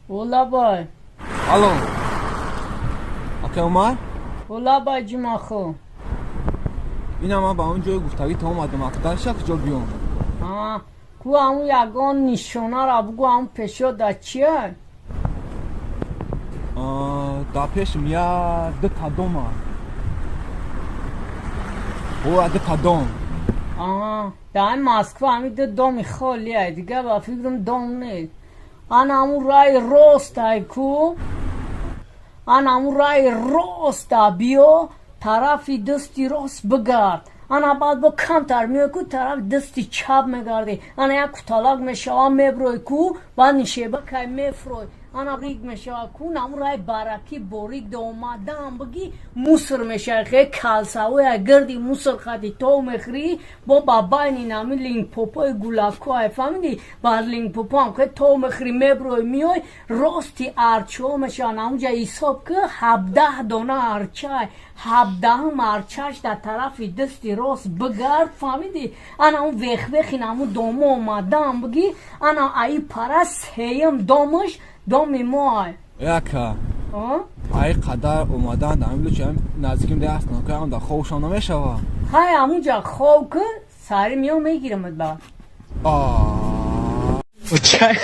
Олабай. Алло. Ака Умар? Олабай, Ҷумахо. Ина ман ба он ҷои гуфтагӣ та омадам, акдар шак ҷо биём. А, ку ҳамун ягон нишонара бугу, ҳамун пешо да чия? Да пешм я дута дома. О, дута дом. Аҳа, дар Москва ҳами ду доми холия, дига ба фикрам дом нест. Ана ҳамун раи ростай ку, ана ҳамун раи роста биё, тарафи дасти рост бигард. Ана баъд бо камтар меои ку, тарафи дасти чап мегардӣ. Ана як куталак мешава, меброи ку, баъд нишеба кай мефрой. Ана риг мешава ку, ҳамун раи баракӣ борик да омадан бигӣ, мусор мешава, хе калсавоя гирди мусор хати то мехӯрӣ, бо ба байни нами лингпопои гулакҳоай, фаҳмидӣ? Бар лингпопоам хе то мехӯрӣ, меброи, меой, рости арчаҳо мешаванд. Ҳамунҷа ҳисоб ки 17 дона арчай, 17-ум арчаш дар тарафи дасти рост бигард, фаҳмидӣ? Ана он вехвехи намун домо омадан бигӣ, ана аи пара сеюм домаш доми моай. Яка. Ай қадар омадан дар ҳамин лучи наздиким да аст, ки да хобшам намешава. Хай, ҳамунҷа хоб ки, сари меом, мегирамат ба. А. Чай.